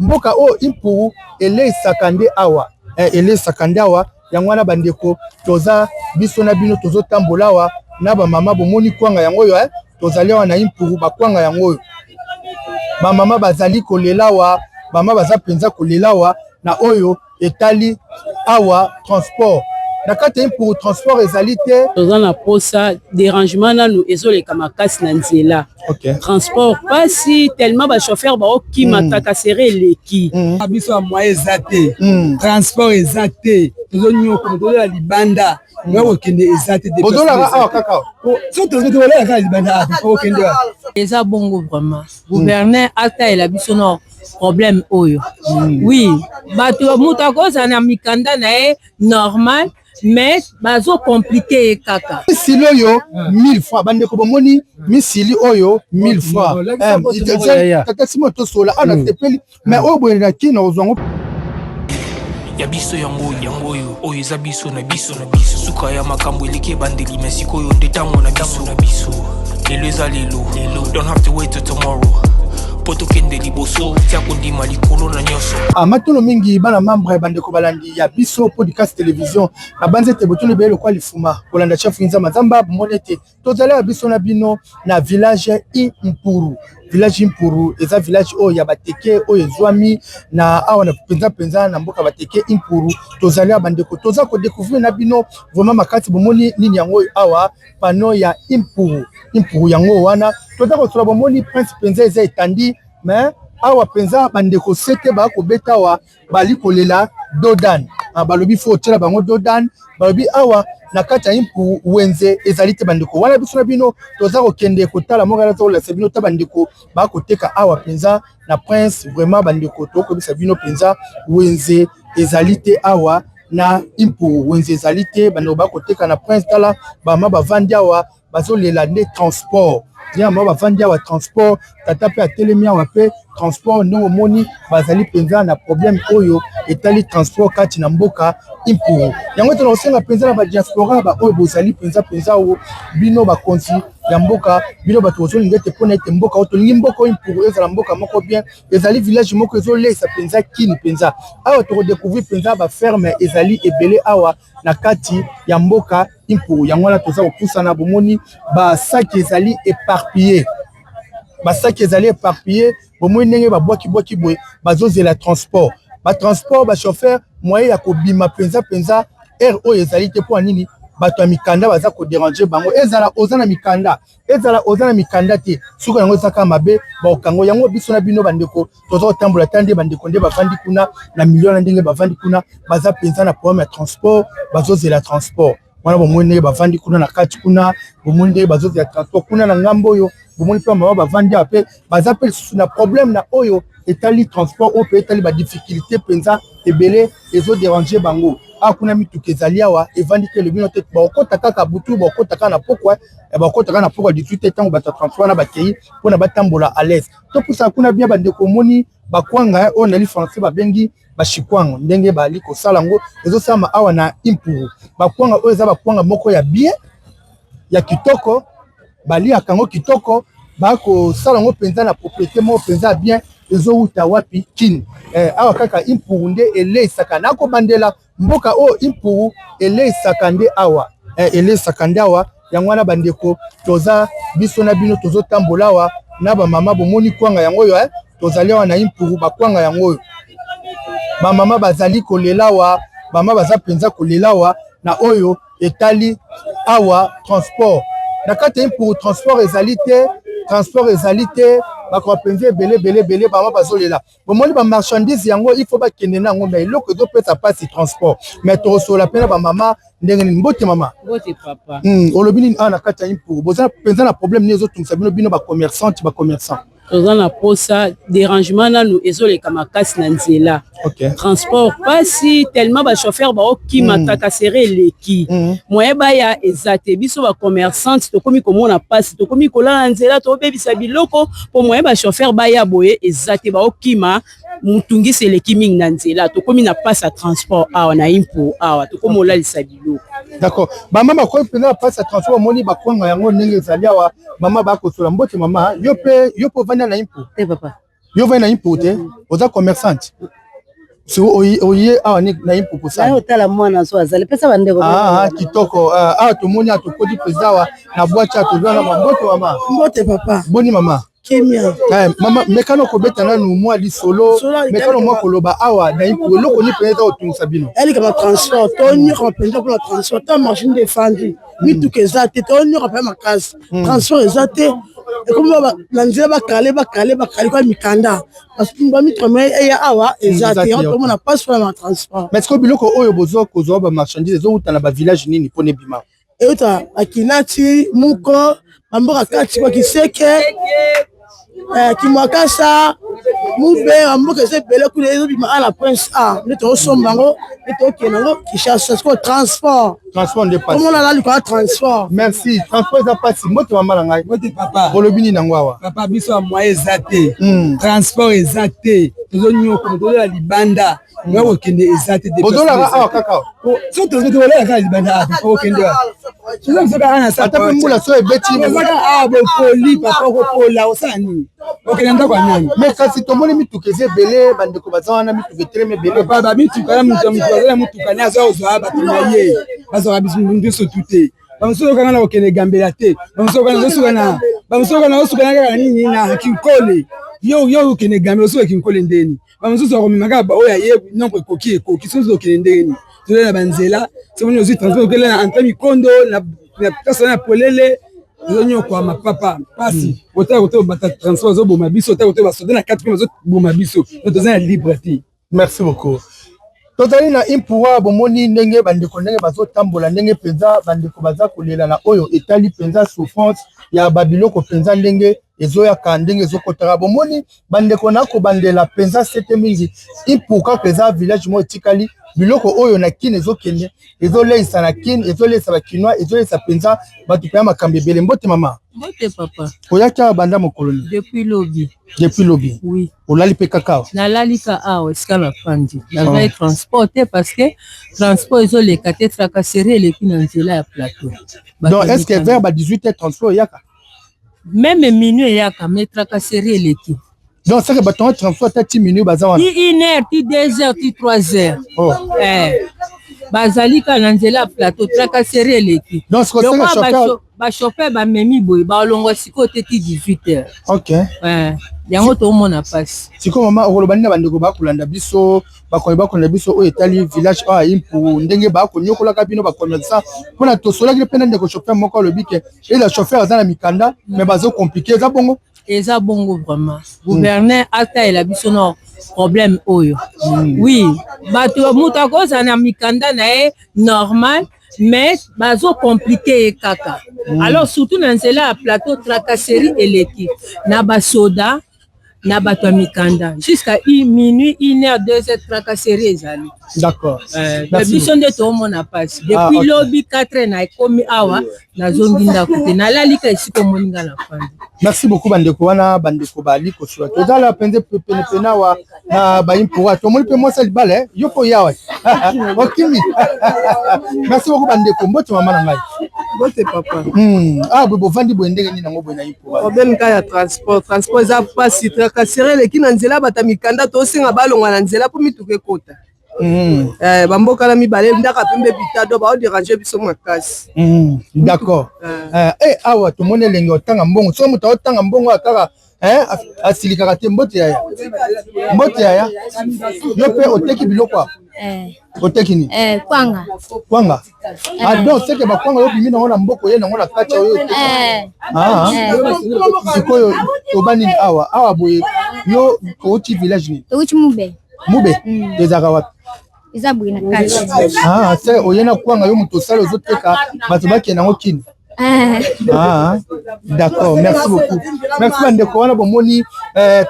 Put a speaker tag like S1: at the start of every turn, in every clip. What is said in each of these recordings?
S1: Mboka oyo Impuru eleisaka nde awa, eleisaka nde awa. Yango wana bandeko, toza biso na bino tozotambola awa na bamama. Bomoni kwanga yango oyo, tozali awa na Impuru, bakwanga yango oyo. Bamama bazali kolela awa, bamama baza mpenza kolela awa na oyo etali awa transport. Na kati ya Impuru transport ezali te.
S2: Toza na posa dérangement nanu ezoleka makasi na nzela. Transport pasi tellement bachauffeur baokima, tracasserie eleki.
S3: Biso ya moyen eza te, transport eza te, tozonyokoma, tozola libanda, moya kokende eza te.
S1: Bozolaka awa kaka?
S3: So tozolala kaka libanda, kokende.
S2: Eza bongo vraiment. Gouverneur atalela biso na problème oyo. Oui, bato, moto akozala na mikanda na ye normal, mais bazocompliquer ye kaka.
S1: Misili oyo 1000 francs, bandeko, bomoni misili oyo 1000 francs. Tata Simo, tosola awa na sepeli, mais oyo boye na kina ozwa yango.
S4: Ya biso yango, yango oyo, oyo eza biso na biso na biso. Suka ya makambo eleki ebandeli, me sikoyo nde ntango na biso na biso. Lelo eza lelo, don't have to wait till tomorrow mpo tokende liboso. Tia kondima likolo na nyonso.
S1: Ah, matono mingi bana membre, bandeko balandi ya biso podcast télévision. Nabanzi ete botuni ebele lokwa lifuma kolanda chef Nzamba Nzamba. Bomoni ete tozali ya biso na bino na village Impuru. Village Impuru eza village oyo ya Bateke, oyo ezwami na awa na mpenza mpenza na mboka Bateke Impuru. Tozali ya bandeko, toza kodécouvrir na bino vraiment makasi. Bomoni nini yango oyo awa, panneau ya Impuru. Impuru yango wana toza kosola. Bomoni prince mpenza eza etandi, mais awa mpenza bandeko sete bakobeta awa, bali kolela dos d'âne. Balobi faut otiela bango dos d'âne. Balobi awa na kati ya Impuru wenze ezali te. Bandeko, wana biso na bino toza kokende kotala moko aza kolakisa bino ta bandeko bakoteka awa mpenza na prince. Vraiment bandeko, tokobisa bino mpenza wenze ezali te awa na Impuru, wenze ezali te. Bandeko bakoteka na prince, tala bama bavandi awa, bazolela nde transport. Ya mama bavandi awa, transport. Tata mpe atelemi awa mpe transport. Ndenge omoni, bazali mpenza na problème oyo etali transport kati na mboka Impuru. Yango ete na kosenga mpenza na badiaspora baoyo bozali mpenza mpenza oyo, bino bakonzi ya mboka, bino bato bozolinga ete mpona ete mboka oyo, tolingi mboka oyo Impuru ezala mboka moko bien. Ezali village moko ezolesa mpenza kini mpenza. Awa tokodécouvrir mpenza baferme ezali ebele awa na kati ya mboka Impuru. Yango wana toza kopusana. Bomoni basaki ezali éparpillé, basaki ezali éparpillé. Bomoni ndenge babwaki-bwaki boye, bazozela transport, batransport, bachauffeur. Moyen ya kobima mpenza mpenza aire oyo ezali te. Mpo ya nini? Bato ya mikanda baza kodéranger bango. Ezala oza na mikanda, ezala oza na mikanda te, soki yango ezaka mabe, baokango yango. Biso na bino bandeko toza kotambola ta nde bandeko nde bavandi kuna na milio na ndenge bavandi kuna, baza mpenza na problème ya transport, bazozela transport wana. Bomoni ndenge bavandi kuna na kati kuna, bomoni ndenge bazozela transport kuna na ngambo oyo. Bomoni mpe mama bavandi awa mpe baza mpe lisusu na problème na oyo etali transport, oyo mpe etali badifficulté mpenza ebele ezodéranger bango awa kuna. Mituka ezali awa evandi te, elobi no te. Bakokota kaka butu, bakokota kaka na pokwa, bakokota kaka na pokwa 18, ntango bato ya transport wana bakei mpona batambola à l'aise. Topusaka kuna bien bandeko. Omoni bakwanga oyo nali français babengi bashikwanga, ndenge bali kosala yango, ezosalama awa na Impuru. Bakwanga oyo eza bakwanga moko ya bien, ya kitoko, baliaka yango kitoko. Bakosala yango mpenza na propriété moko mpenza ya bien. Ezowuta wapi? Kini. Awa kaka Impuru nde eleisaka. Nakobandela mboka oyo Impuru eleisaka nde awa, eleisaka nde awa. Yango wana bandeko, toza biso na bino tozotambola awa na bamama. Bomoni kwanga yango oyo, tozali awa na Impuru, bakwanga yango oyo. Bamama bazali kolela awa, bamama baza mpenza kolela awa na oyo etali awa transport. Na kati ya Impuru transport ezali te, transport ezali te. Bakoka mpenza ebele ebele ebele. Bama bazolela. Bomoni bamarchandise yango, il faut bakende na yango, mais eloko ezopesa mpasi transport. Mais tokosola mpe na bamama ndenge nini. Mbote mama.
S2: Mbote papa.
S1: Olobi nini awa na kati ya Impuru? Boza mpenza na problème nini ezotungisa bino, bino bacommerçante, bacommerçant?
S2: Toza na posa dérangement nanu ezoleka makasi na nzela. Transport pasi tellement bachauffeur baokima, tracasserie eleki. Moyen baya eza te. Biso bacommerçante tokomi komona pasi, tokomi kolala na nzela, tobebisa biloko mpo moyen bachauffeur baya boye eza te, baokima. Motungisi eleki mingi na nzela. Tokomi na pasi ya transport awa na Impuru awa, tokomi olalisa biloko.
S1: D'accord, bamama bakomi mpenza na mpasi ya transport. Bamoni bakwanga yango ndenge ezali awa, mama bakosola. Mbote mama, yo mpe, yo mpe ovanda na Impuru?
S5: Te papa.
S1: Yo ovandi na Impuku te? Oza commerçante? Si oye awa na Impuku
S5: sani? Naye otala mwana so azali pesa bandeko.
S1: Ah, kitoko. Awa tomoni awa tokoti président awa na bwacha tozwa na mbote mama.
S5: Mbote papa.
S1: Boni mama?
S5: Kimia.
S1: Eh, mama mekano kobeta nanu mwa lisolo, mekano mwa koloba awa na Impuku eloko nini mpenza eza kotungisa bino?
S5: Elika ba transport, tonyoka mpenza mpona transport, ta marché nde efandi, mituka eza te, tonyoka mpenza makasi, transport eza te, ekomi na nzela bakale bakale bakale kwa mikanda, bamituka eya awa eza te, tomona mpasi mpona transport.
S1: Mais sikoyo biloko oyo bozwa kozwa ba marchandise ezowuta na ba village nini mpona ebima?
S5: Euta bakinati muko bamboka kati kwa kiseke kimwakasa mube bamboka eza ebele kuna ezobima a na prince a nde tozosomba yango nde tokende yango Kinshasa. Sikoyo transport
S1: Transport nde pasi.
S5: Omona na likolo ya transport.
S1: Merci. Transport eza pasi. Mbote mama na ngai.
S3: Mbote papa.
S1: Olobi nini yango awa?
S3: Papa, biso ya moyen eza te. Transport eza te. Tozonyoka, tozola libanda. Moyen kokende eza te.
S1: Bozolaka awa kaka?
S3: So tozolaka kaka libanda awa, papa, okende wapi? Toza biso kaka na
S1: ata mpe mbula so ebeti.
S3: Ozaka awa bopoli papa, okopola osala nini? Okende ndako ya nani?
S1: Mais kasi tomoni mituka eza ebele, bandeko baza wana, mituka etelemi ebele.
S3: Papa, bamituka ya moto, moto aza na motuka ne aza kozwa bato na ye, bazwaka biso nyonso tu te. Bamosusu okanga na kokende gambela te, bamosusu okanga ozosuka na, bamosusu okanga ozosuka na kaka nini na Kinkole. Yo okende gambela, osuka Kinkole ndeni. Bamosusu akomema kaka oyo aye nombre ekoki ekoki, soki okende ndenge nini? Toza na banzela, soki ozwi transport okende na entre mikondo na place wana ya polele, tozonyokwama papa, mpasi. Otala kote bata transport bazoboma biso, otala kote basoda na kati mpe bazoboma biso, toza na libre te.
S1: Merci beaucoup. Tozali na Impuwa, bomoni ndenge bandeko ndenge bazotambola, ndenge mpenza bandeko baza kolela na oyo etali mpenza souffrance ya babiloko mpenza ndenge ezoyaka, ndenge ezokotaka. Bomoni bandeko na kobandela mpenza sete mingi. Impuku kaka eza village moko etikali biloko oyo na Kin ezokende, ezoleisa na Kin, ezoleisa bakinois, ezoleisa mpenza bato mpenza makambo ebele. Mbote mama.
S2: Mbote papa.
S1: Oyaki awa banda mokolo nini?
S2: Depuis lobi.
S1: Depuis lobi?
S2: Oui.
S1: Olali mpe kaka awa?
S2: Nalali ka awa esika nafandi. Nazwaki transport te parce que transport ezoleka te, tracasserie eleki na nzela ya plateau.
S1: Donc est-ce que vers ba 18 heures transport eyaka?
S2: Même minuit eyaka, mais tracasserie eleki.
S1: Donc c'est que bato yango transport ata ti minuit baza wana?
S2: Ti 1 heure, ti 2 heures, ti 3 heures.
S1: Oh.
S2: Bazali kaka na nzela ya plateau, tracasserie eleki.
S1: Donc c'est que chauffeur
S2: Ba chauffeur bamemi boye, balongwa sikoyo te ti 18 heures.
S1: Ok.
S2: Yango toomona mpasi.
S1: Sikoyo mama, okoloba nini na bandeko bakolanda biso, bakomi bakolanda biso oyo etali village oyo ya Impuku, ndenge bakonyokolaka bino bacommerçant? Mpona tosolaki mpe na ndeko chauffeur moko, alobi ke eza chauffeur aza na mikanda mais bazocompliquer. Eza bongo?
S2: Eza bongo vraiment. Gouverneur atayela biso na problème oyo. Oui, bato, moto akozala na mikanda na ye normal, mais bazocompliquer ye kaka. Alors surtout na nzela ya plateau, tracasserie eleki na basoda na bato ya mikanda jusqu'à minuit, 1 heure, 2 heures, tracasserie ezali.
S1: D'accord.
S2: Biso nde toomona mpasi depuis lobi 4 heures na ekomi awa, nazongi ndako te, nalalika esika omoni nga na fandi.
S1: Merci beaucoup bandeko wana, bandeko bali kosula. Tozala mpenza penepene awa na baimpuwa, tomoni mpe mwasi ya libala. Yo mpo yawa okimi. Merci beaucoup bandeko. Mbote mama na ngai.
S6: Mbote papa.
S1: Ah boye bovandi boye ndenge nini yango boye na Impuwa?
S6: Problème kaka ya transport. Transport eza mpasi, tracasserie eleki na nzela. Bata mikanda, tosenga balongwa na nzela mpo mituka ekota. Bamboka na mibale, ndaka pembe bitado baodéranger biso makasi.
S1: D'accord. Awa tomoni elenge otanga mbongo. Soki moto aotanga mbongo awa kaka asilikaka te. Mbote yaya, mbote yaya. Yo mpe oteki biloko awa? Oteki nini?
S7: Kwanga.
S1: Kwanga. Ah, donc seke bakwanga yo obimi nango na mboka, oye nango na kati oyo. Sikoyo toba nini awa awa boye? Yo outi village nini?
S7: Touti Mube.
S1: Mube ezalaka wapi?
S7: Eza boye na kati.
S1: Ah, se oye na kwanga yo moto osala, ozoteka, bato bakende yango kini. Ah, d'accord, merci beaucoup. Merci bandeko wana. Bomoni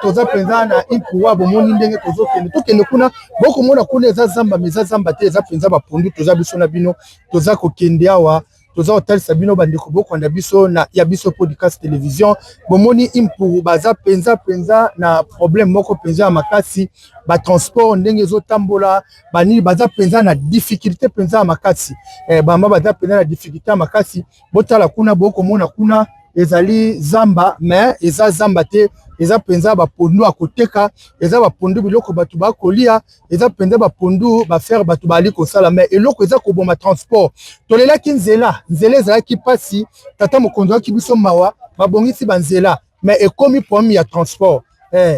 S1: toza mpenza na Impuwa, bomoni ndenge tozokende, tokende kuna, bokomona kuna eza zamba, mais eza zamba te, eza mpenza bapondu. Toza biso na bino, toza kokende awa, toza kotalisa bino bandeko bokonda biso na ya biso podcast télévision. Bomoni Impuku baza mpenza mpenza na problème moko mpenza ya makasi, batransport ndenge ezotambola banini, baza mpenza na difficulté mpenza ya makasi. Bama baza mpenza na difficulté ya makasi. Botala kuna, bokomona kuna. Ezali zamba, mais eza zamba te, eza mpenza bapondu ya koteka, eza bapondu biloko bato bakolia, eza mpenza bapondu bafere bato bali kosala. Mais eloko eza koboma transport, tolelaki nzela, nzela ezalaki mpasi, tata mokonzi ayaki biso mawa, babongisi banzela, mais ekomi problème ya transport.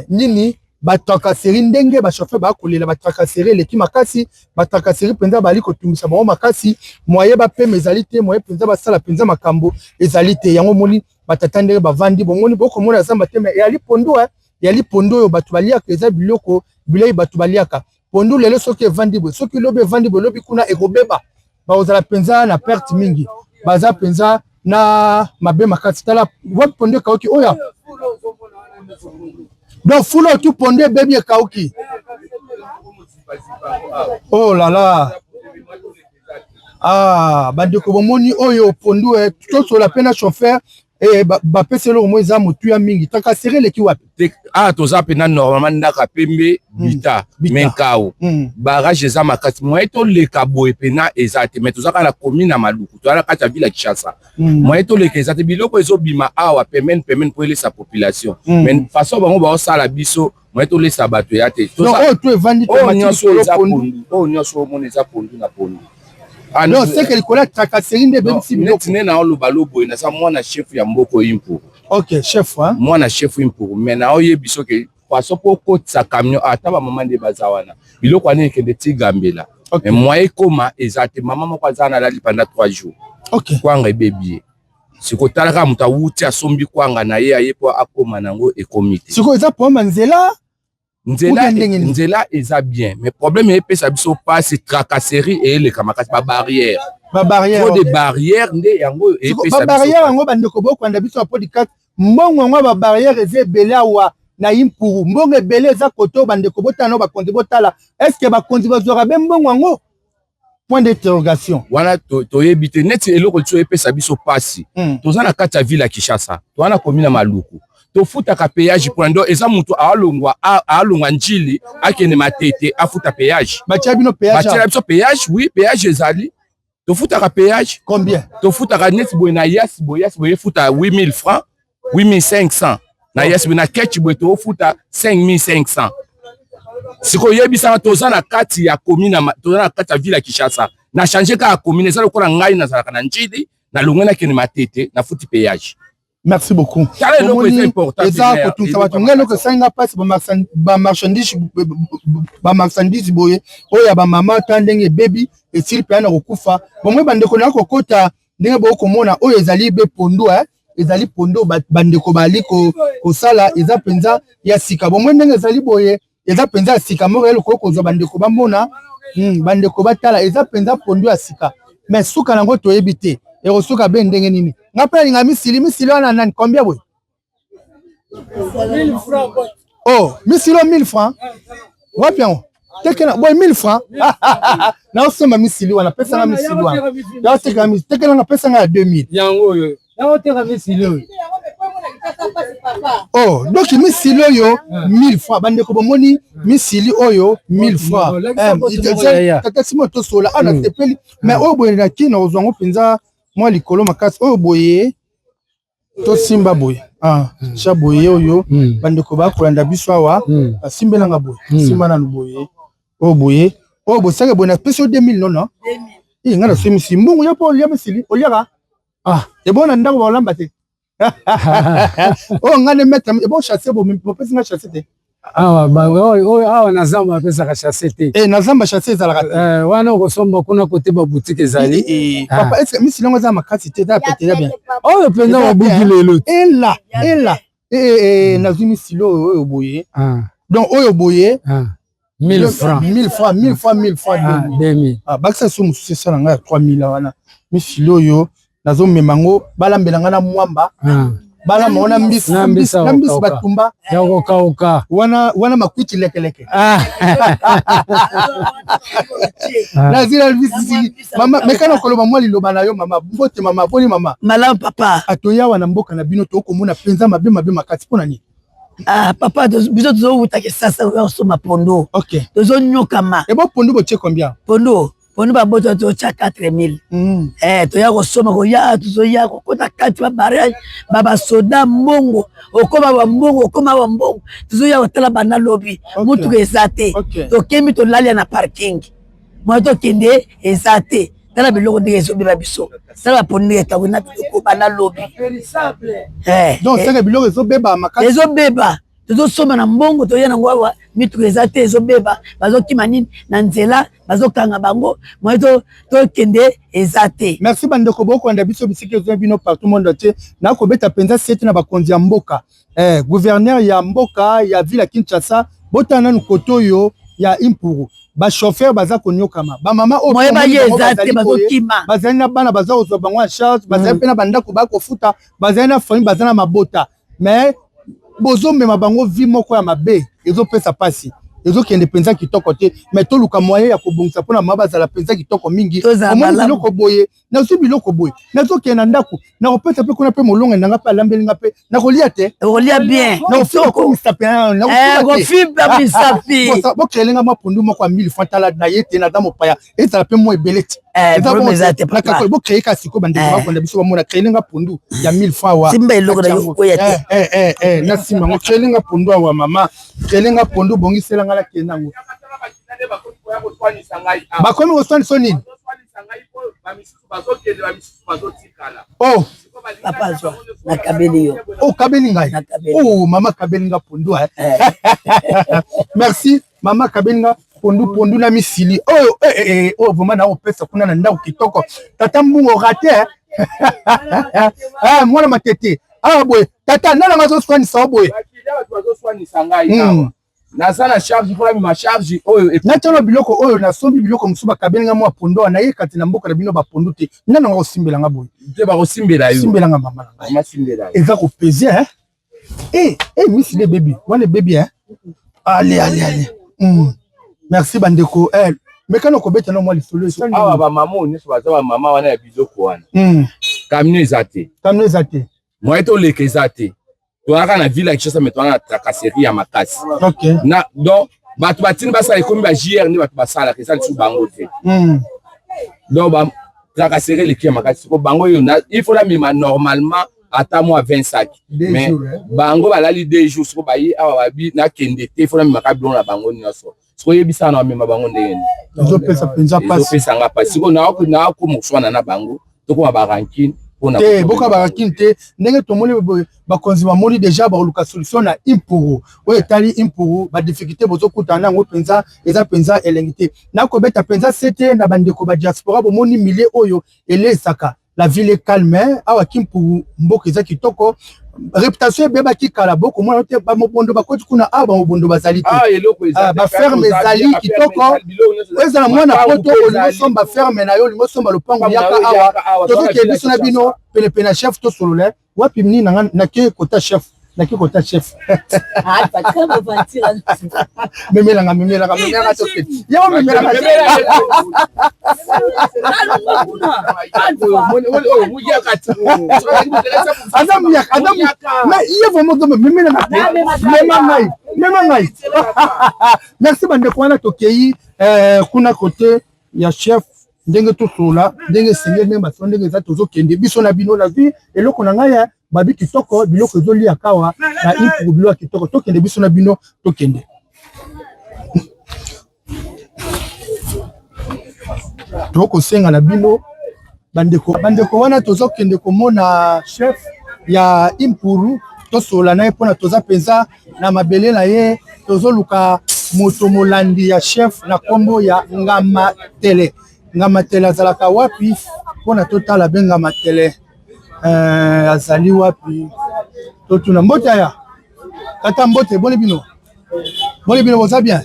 S1: Nini batracasserie, ndenge bachauffeur bakolela, batracasserie eleki makasi, batracasserie mpenza bali kotungisa bango makasi, moye bapema ezali te, moye mpenza basala mpenza makambo ezali te. Yango moni batata ndenge bavandi, bomoni bokomona zamba te, mais eyali pondu, eyali pondu oyo bato baliaka, eza biloko bilei bato baliaka. Pondu lelo soki evandi boye, soki lobi evandi boye, lobi kuna ekobeba, bakozala mpenza na perte mingi, baza mpenza na mabe makasi. Tala wapi pondu ekauki oyo, donc fulu tu pondu ebebi ekauki. Oh là là, ah bandeko, bomoni oyo pondu, tosola mpe na chauffeur, bapesi eloko mo eza motuya mingi. Tracasserie eleki wapi?
S8: Ah, toza mpena normalement ndaka pembe bita menkao barrage eza makasi, moye toleka boye mpena eza te, mais toza kaka na commune ya Maluku, toza na kati ya ville ya Kinshasa, moye toleka eza te. Biloko ezobima awa pembeni pembeni mpo elesa population, mais façon bango baosala biso, moye tolesa bato eya te.
S1: Oyo to evandi?
S8: Oyo nyonso eza pondu, oyo nyonso omona eza pondu na pondu.
S1: Non, c'est que likolo ya tracasserie nde ebebisi biloko.
S8: Neti nde naoloba lo boye, naza mwana chef ya mboka Impuru.
S1: Ok, chef, hein?
S8: Mwana chef Impuru, mais naoyebi soki façon mpo okotisa camion, ata bamama nde baza wana, biloko wana ekende ti Gambela, mais moyen ekoma eza te. Mama moko aza wana, alali pendant 3 jours, kwanga ebebi ye. Sikoyo tala kaka, moto awuti asombi kwanga na ye, aye mpo akóma nango, ekomi te.
S1: Sikoyo eza problème ya nzela?
S8: Nzela, nzela eza bien, mais problème eyepesa biso mpasi, tracasserie eyeleka makasi, babarrière.
S1: Babarrière.
S8: Trop de barrière nde yango oyo eyepesa.
S1: Babarrière yango, bandeko bokwanda biso ya podcast, mbongo yango ya babarrière eza ebele awa na Impuru, mbongo ebele eza kote oyo. Bandeko botala nao, bakonzi botala, est-ce bakonzi bazwaka be mbongo yango? Point d'interrogation.
S8: Wana toyebi te. Neti eloko liso epesa biso mpasi, toza na kati ya ville ya Kinshasa, toza na commune ya Maluku, tofutaka péage mpona ndo eza moto aalongwa Njili akende Matete, afuta péage.
S1: Batia bino péage?
S8: Batiela biso péage, oui, péage ezali, tofutaka péage.
S1: Combien?
S8: Tofutaka neti boye na Hiace boye, Hiace boye efuta 8000 francs, 8500 na Hiace boye, na ketch boye tofuta 5500. Sikoyo oyebisaka, toza na kati ya commune, toza na kati ya ville ya Kinshasa, na change kaka commune, eza lokola ngai nazalaka na Njili, nalongwe nakende Matete, nafuti péage.
S1: Merci beaucoup.
S8: Tala eloko eza important.
S1: Eza kotungisa bato. Ngai eloko esangi nga mpasi, bamarchandise boye oyo ya bamama, ta ndenge ebebi, esili mpenza na kokufa. Bomoi bandeko na kokota ndenge bokomona, oyo ezali be pondu, ezali pondu bandeko bali kosala, eza mpenza ya sika. Bomoi ndenge ezali boye, eza mpenza ya sika moko ya lokola kozwa, bandeko bamona, bandeko batala, eza mpenza pondu ya sika, mais suka nango toyebi te ekosuka be ndenge nini. Nga mpe nalinga misili, misili wana nani, combien boye? Oh, misili oyo 1000 francs? Wapi yango? Tekela boye 1000 francs, naosomba misili wana, pesanga misili wana, naoteka misili, tekela nga, pesanga ya 2000.
S3: Yango oyo naoteka misili oyo.
S1: Oh, donc misili oyo 1000 francs? Bandeko bomoni misili oyo 1000 francs? Tata simo tosola awa, nasepeli, mais oyo boye na kina ozwa yango mpenza mwa likolo makasi. Oyo boye tosimba boye, ah, tia boye oyo, bandeko bakolanda biso awa, basimbelanga boye, simba nanu boye, oyo boye, oyo bosaka boye, napesi yo 2000. Nono eh, ngai nasoi misili, mbongo yo mpo olia misili, oliaka? Ah, ebongo na ndako baolamba te? Oyo ngai nde maître. Ebongo chasse, bopesi nga chasse te?
S3: Awa oyo awa na zamba bapesaka chasse te.
S1: Eh, na zamba chasse ezalaka te?
S3: Eh, wana okosomba kuna kote baboutique ezali.
S1: Papa, est-ce misili yango eza makasi te? Eza pete, eza bien.
S3: Oyo mpenza babuki lelo.
S1: Ela ela, nazwi misili oyo, oyo boye, donc oyo boye.
S3: 1000 francs.
S1: 1000 francs, 1000 francs, 1000 francs.
S3: 2000.
S1: Ah, bakisa so mosusu esala ngai ya 3000 wana. Misili oyo nazomema yango, balambela ngai na mwamba, balamba wana mbisi
S3: na mbisi
S1: na mbisi batumba.
S3: Ya kokauka.
S1: Wana wana makwiti lekeleke. Nazila mbisi. Mama, mekana koloba mwa liloba na yo. Mama, mbote mama, boni mama?
S5: Malamu papa.
S1: Atoya wana mboka na bino, tokomona mpenza mabe mabe makasi, mpo na nini?
S5: Ah papa, biso tozowuta Kisasa oya kosomba pondo. Tozonyokama.
S1: Ebo pondu botie combien?
S5: Pondo.
S9: Pondu babota totya 4000. Eh, toya kosomba koya tozoya kokota kati ba barrage ba basoda mbongo okoma ba mbongo okoma ba mbongo tozoya kotala banda lobi motuka eza te tokembi tolalia na parking moya tokende eza te tala biloko ndenge ezobeba biso tala bapondu ndenge ekabwi na biloko banda lobi
S1: eh, donc eh. biloko ezobeba makasi
S9: ezobeba tozosomba na mbongo toya nango awa mituka eza te ezobeba bazokima nini na nzela bazokanga bango moye tokende eza te.
S1: Merci bandeko bokolanda biso bisika ezwa bino partout monde entier nakobeta mpenza sete na bakonzi ya mboka eh, gouverneur ya mboka ya ville ya Kinshasa botala nanu kote oyo ya Impuru ba chauffeur baza konyokama ba mama oyo
S9: moye baye eza te bazokima
S1: bazali na bana baza kozwa bango en charge bazali mpe na bandako bakofuta bazali na famille baza na mabota mais bozomema bango vie moko ya mabe ezopesa mpasi ezokende mpenza kitoko te mais toluka moyen ya kobongisa mpona mama bazala mpenza kitoko mingi. Omoni biloko boye, nazwi biloko boye, nazokende na ndako, nakopesa mpe kuna mpe molonga na nga mpe alambeli nga mpe nakolia te,
S9: okolia bien,
S1: nakofiba misapi,
S9: nakofiba misapi.
S1: Bokele nga mwa pondu moko ya 1000 francs, tala na ye te, naza mopaya, ezala mpe mwa ebele te.
S9: Eh, problème eza te papa.
S1: Bo créer ka siko bande ba konda biso ba mona créer nga pondu ya 1000 francs wa.
S9: Simba eloko na yo koya te.
S1: Eh eh eh na simba ngo créer nga pondu wa mama. Créer nga pondu bongisela nga la kenda ngo. Bakomi koswanisa nini? Oh.
S9: Papa zwa nakabeli yo.
S1: Oh kabeli ngai. Oh mama kabeli nga pondu eh. Merci mama kabeli nga pondu pondu na misili oyo eh, eh, eh, oyo vraiment nakopesa kuna na ndako kitoko tata mbungo rate eh? ah, mwana matete awa ah, boye tata nani yango azoswanisa yo boye
S8: Naza na charge mpo nabima charge oyo
S1: natala biloko oyo nasombi biloko mosusu bakabeli nga mwa pondu awa naye kati na mboka na bino bapondu te nani yango akosimbela nga boye
S8: te bakosimbela yo
S1: simbela nga mama na ngai eza kopese eh? Eh, eh, misili ebebi wana ebebi eh? Ale ale ale Merci bandeko eh, mekana kobeta na mwa lisolo
S8: awa bamama oyo nyonso baza bamama wana ya biloko wana Camion eza te,
S1: camion eza te,
S8: moyen toleka eza te. Toyaka na ville ya Kinshasa mais toza na tracasserie ya makasi. Na donc bato batindi basala ekomi ba JR nde bato basalaka eza lisusu bango te. Donc ba tracasserie eleki ya makasi siko bango oyo il faut namema normalement ata mwa 20 sac mais bango balali 2 jours siko baye awa babi nakende te fo namemaka biloko na bango nyonso siko oyebisaka na bamema bango ndenge nini
S1: ezopesa mpenza
S8: mpasi ezopesa nga mpasi siko nakoma koswana na bango tokoma barankine
S1: te boka barakine te ndenge tomoni boye bakonzi bamoni deja bakoluka solution na impuru oyo etali impuru badifficulté bozokutana na yango mpenza eza mpenza elengi te nakobeta mpenza sete na bandeko ba diaspora bomoni milieu oyo elesaka la ville est calme awa Kimpuru mboka eza kitoko reputation ebebaki kala bokomona te bamobondo bakoti kuna awa bamobondo bazali te ah, baferme ezali kitoko ezala mwana poto olingi osomba ferme na yo olingi osomba lopango yaka awa tozokende biso na bino penepene ya chef tosolola wapi nini na nga nake kota chef nake kota chef memelanga memelanga memelanga toke yango memelanga aza muyaka aza mais ye vraiment ozo memelanga te mema ngai mema ngai merci bandeko wana tokei kuna kote ya chef ndenge tosolola ndenge esengeli ndenge basolo ndenge eza tozokende biso na bino nazwi eloko na ngai ya babi kitoko biloko ezolia kawa na ipuku biloko ya kitoko tokende biso na bino tokende tokosenga na bino bandeko bandeko wana tozokende komona chef ya impuru tosolola na ye mpona toza mpenza na mabele na ye tozoluka moto molandi ya chef na nkombo ya Ngamatele. Ngamatele azalaka wapi? Mpona totala be Ngamatele eh, azali wapi? Totuna mbote ya tata, mbote boni bino, boni bino, boza bien?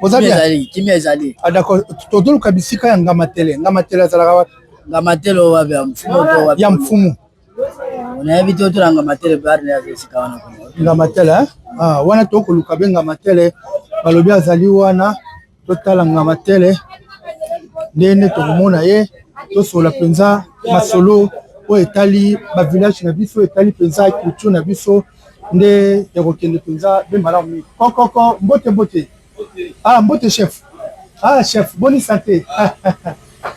S1: Boza bien?
S9: Kimia ezali.
S1: Ah, d'accord, tozoluka bisika ya Ngamatele. Ngamatele azalaka wapi?
S9: Ngamatele wapi? Ya mfumu to wapi?
S1: Ya mfumu.
S9: Nayebi te otuna Ngamatele bar ne aza esika wana.
S1: Ngamatele eh? Ah, wana tokoluka be Ngamatele balobi azali wana, totala Ngamatele ndenge tokomona ye, tosola mpenza masolo oyo etali ba village na biso, etali mpenza culture na biso nde ya kokende mpenza be malamu mingi. Kokoko, mbote mbote. Ah, mbote chef. Ah chef, bonne santé.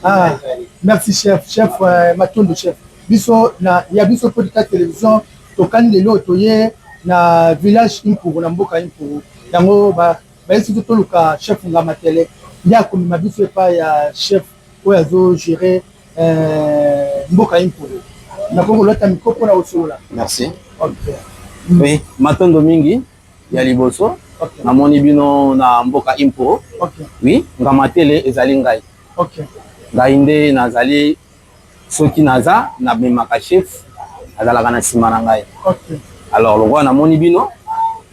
S1: Ah, merci chef, chef euh, Matondo chef. Biso na ya biso podcast télévision tokani lelo toye na village Impuru na mboka Impuru. Yango ba bayesi biso toluka chef Ngamatele nde akomema biso epai ya chef oyo azo gérer euh, mboka Impuru. Nakoki kolata micro mpona kosolola.
S10: Merci.
S1: Okay.
S10: Oui, matondo mingi ya liboso
S1: okay.
S10: Namoni bino na mboka Impuru.
S1: Okay.
S10: Oui, Ngamatele ezali ngai.
S1: Okay.
S10: Ngai nde nazali soki naza namemaka chef azalaka na nsima na ngai.
S1: Okay.
S10: Alors lokola namoni bino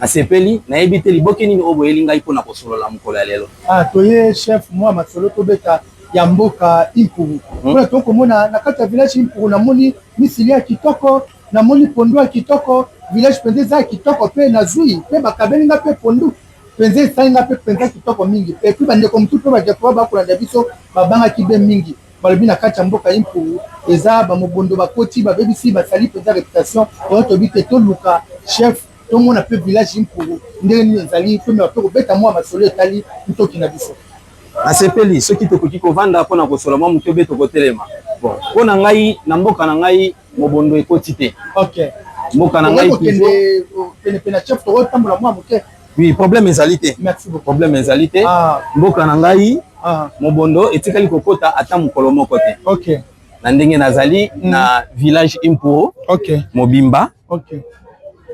S10: nasepeli, nayebi te liboke nini oyo boyeli ngai mpona kosolola mokolo ya lelo.
S1: Ah, toye chef mwa masolo tobeta ya mboka Impuru. Mpona tokomona na kati ya village Impuru namoni misili ya kitoko, namoni pondu ya kitoko, village mpenza eza ya kitoko mpe nazwi mpe bakabeli nga mpe pondu mpenza esali nga mpe mpenza kitoko mingi. Et puis bandeko mosusu mpe badiaspora bakolanda biso babangaki be mingi, balobi na kati ya mboka Impuru eza bamobondo bakoti babebisi basali mpenza reputation. Yango toyebi te, toluka chef tomona mpe village Impuru ndenge nini ezali, tomeka mpe kobeta mwa masolo etali ntoki na biso.
S10: Nasepeli soki tokoki kovanda mpona kosola mwa moke obe tokotelema. Bon, mpo na ngai na mboka na ngai mobondo ekoti te.
S1: Okay.
S10: Mboka na ngai
S1: toujours penepene chef, tokotambola mwa moke.
S10: Oui, problème ezali te.
S1: Merci beaucoup.
S10: Problème ezali te.
S1: Ah.
S10: Mboka na ngai
S1: ah.
S10: mobondo etikali kokota ata mokolo moko te.
S1: Okay.
S10: Na ndenge nazali na village Impuru.
S1: Okay.
S10: Mobimba.
S1: Okay.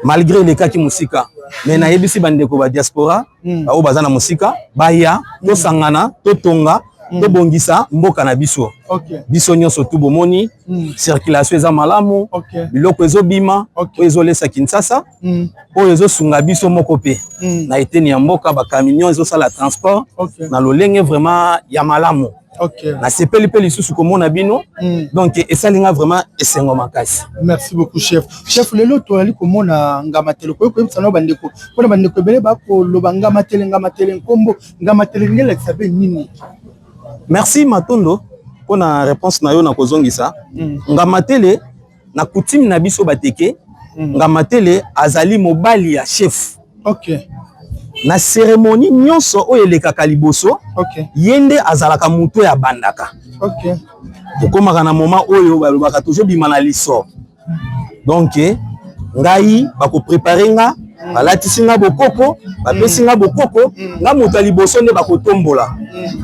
S10: Malgré elekaki mosika, mais nayebisi bandeko ba diaspora baoyo baza na mosika baya tosangana totonga tobongisa mboka na biso.
S1: Okay.
S10: Biso nyonso tu bomoni circulation eza malamu,
S1: Okay.
S10: biloko ezobima
S1: Okay.
S10: oyo ezolesa Kinshasa, oyo ezosunga biso moko mpe na eteni ya mboka, bacamion ezosala transport
S1: Okay.
S10: na lolenge vraiment ya malamu.
S1: Okay.
S10: Nasepeli mpe lisusu komona bino, donc esali nga vraiment esengo makasi.
S1: Merci beaucoup chef. Chef, lelo tozali komona Ngamatele, okoki koyebisa na bandeko mpona bandeko ebele bakoloba Ngamatele, Ngamatele nkombo Ngamatele ndenge elakisa mpe nini?
S10: Merci Matondo mpona réponse na yo na kozongisa. Ngamatele na coutume na biso bateke, Ngamatele azali mobali ya chef.
S1: Okay.
S10: Na cérémonie nyonso oyo elekaka liboso,
S1: Okay.
S10: ye nde azalaka moto oyo abandaka.
S1: Okay.
S10: Tokomaka na moment oyo balobaka tozobima na liso. Donc ngai bakoprepare nga, balatisi nga bokoko, bapesi nga bokoko, nga moto ya liboso nde bakotombola.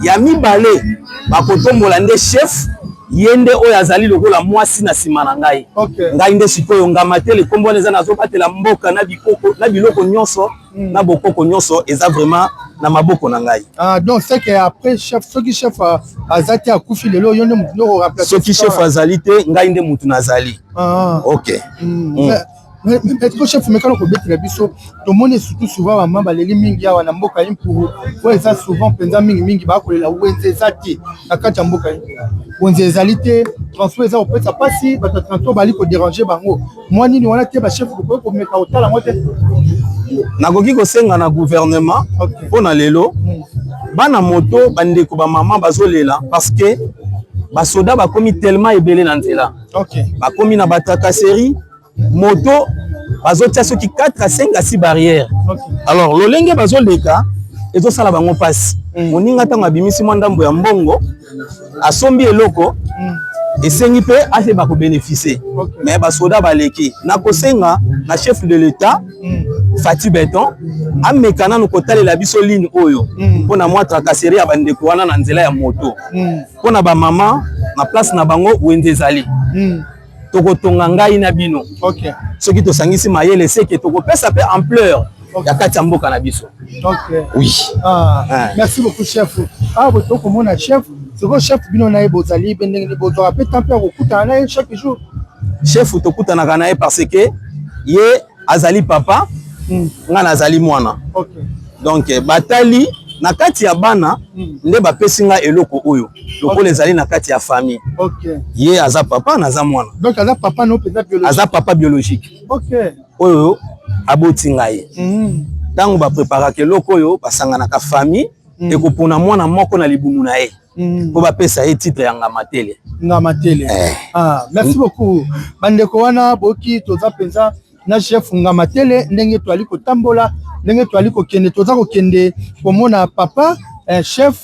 S10: Ya mibale bakotombola nde chef, ye nde oyo azali lokola mwasi na nsima na ngai.
S1: Okay.
S10: Ngai nde sikoyo Ngamatele, kombo wana eza nazobatela mboka na bikoko na biloko nyonso na bokoko nyonso eza vraiment na maboko na ngai.
S1: Ah, donc c'est que après chef, soki chef aza te akufi lelo, yo nde motu nde okoremplace?
S10: Soki chef azali te, ngai nde mutu nazali.
S1: Ah.
S10: Ok.
S1: Mais est-ce que chef mekano kobetela biso, tomoni surtout souvent bamama baleli mingi awa na mboka Impuru, oyo eza souvent mpenza mingimingi bakolela wenze eza te na kati ya mboka Impuru, wenze ezali te, transport eza kopesa mpasi, bato ya transport bali koderange bango mwa nini wana te, bachef bokoki komeka kotala yango te?
S10: Nakoki kosenga na gouvernement mpona lelo bana moto, bandeko bamama bazolela parce que basoda bakomi tellement ebele na nzela.
S1: Okay.
S10: Bakomi na batracasserie, moto bazotia soki 4 à 5 à 6 barrières.
S1: Okay.
S10: Alors lolenge bazoleka ezosala bango mpasi. Moninga ntango abimisi mwa ndambo ya mbongo asombi eloko, esengi mpe ayeba kobénéficie, mais basoda baleki. Nakosenga na chef de l'État Fatshi Béton ameka nanu kotalela biso ligne oyo mpona mwa tracasserie ya bandeko wana na nzela ya moto. Mpona bamama na place na bango wenze ezali, tokotonga ngai na bino.
S1: Okay.
S10: Soki tosangisi mayele seke tokopesa mpe ampleur ya kati ya mboka na biso.
S1: Okay.
S10: Oui.
S1: Ah,
S10: Ah.
S1: merci beaucoup chef. Ah, boto komona chef. Sikoyo chef, bino na ye bozali be ndenge nini? Bozwaka mpe temps mpe ya kokutana na ye chaque jour?
S10: Chef tokutanaka na ye parce que ye azali papa, nga nazali mwana.
S1: Okay.
S10: Donc batali na kati ya bana nde bapesi nga eloko oyo lokola ezali na kati ya famille.
S1: Okay.
S10: Ye aza papa, naza mwana.
S1: Donc aza papa no mpenza biologique?
S10: Aza papa biologique
S1: Okay.
S10: oyo aboti ngai. Ntango bapreparaka eloko oyo basanganaka famille, ekopona mwana moko na libumu na ye mpo bapesa ye titre ya Ngamatele.
S1: Ngamatele.
S10: Eh.
S1: Ah, merci beaucoup. Bandeko wana boki toza mpenza na chef Ngamatele ndenge toali kotambola, ndenge toali kokende, toza kokende komona papa eh, chef.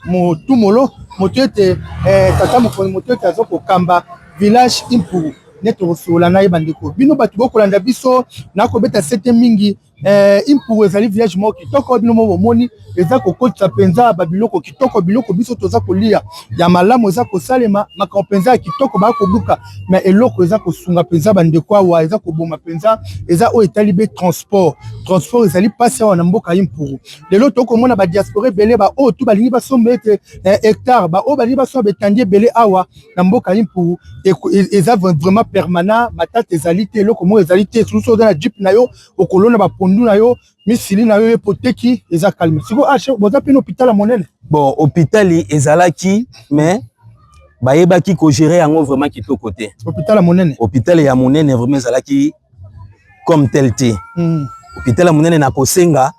S1: Motumolo moto ete eh, tata mokonzi moto ete aza kokamba village Impuru nde tokosolola na ye. Bandeko bino bato bokolanda biso nakobeta sete mingi eh, Impuru ezali village moko kitoko, bino mo bomoni eza kokotisa mpenza babiloko kitoko, biloko biso toza kolia ya malamu eza kosalema makambo mpenza ya kitoko bakobuka, me eloko eza kosunga mpenza bandeko awa eza koboma mpenza eza oyo etali be transport. Transport ezali mpasi awa na mboka Impuru. Lelo tokomona ba diaspora ebele ba oyo tu balingi basomba ete eh, hectare, ba oyo balingi basomba betandi ebele awa na mboka Impuru eza vraiment permanent, matata ezali te, eloko moko ezali te. Soki oza na jeep na yo okolona bapondu na yo misili na yo ye poteki eza calme. Sikoyo ah, chef, boza mpe na hôpital ya monene?
S10: Bon, hôpital ezalaki mais bayebaki kogere yango vraiment kitoko te.
S1: Hôpital ya monene,
S10: hôpital ya monene vraiment ezalaki comme tel te. Hôpital ya monene na kosenga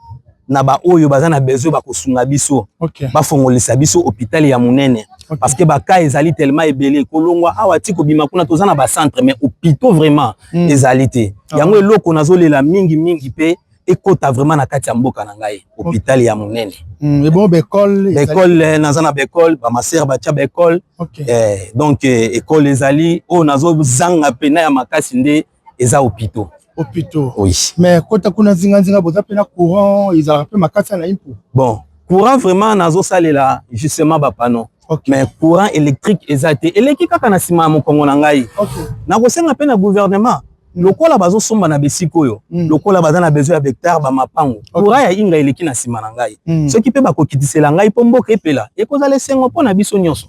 S10: na baoyo baza na besoin bakosunga biso,
S1: okay.
S10: Bafongolisa biso hôpital ya monene,
S1: okay.
S10: Parce que baka ezali tellement ebele kolongwa awa ti kobima kuna toza na bacentre mais hôpitaux vraiment ezali te. Yango eloko nazolela mingi mingi mpe ekota vraiment na kati ya mboka na ngai hôpital ya monene.
S1: Ebongo baekole?
S10: Baekole naza na baekole, bamasere batya baekole,
S1: okay.
S10: Donc ekole ezali oyo nazozanga mpena ya makasi nde eza hôpitaux.
S1: Hôpitaux.
S10: Oui.
S1: Mais kota kuna zinga-zinga boza mpe na courant ezalaka mpe makasi na Impu?
S10: Bon, courant vraiment nazosalela justement bapano,
S1: okay.
S10: Mais courant électrique eza te, eleki kaka na nsima ya mokongo na ngai.
S1: Okay.
S10: Nakosenga mpe na gouvernement lokola bazosomba na besika oyo, lokola baza na besoin ya hectare bamapango,
S1: Okay.
S10: Courant ya inga eleki na nsima na ngai. Soki mpe bakokitisela ngai mpo mboka epela, ekozala esengo mpo na biso nyonso.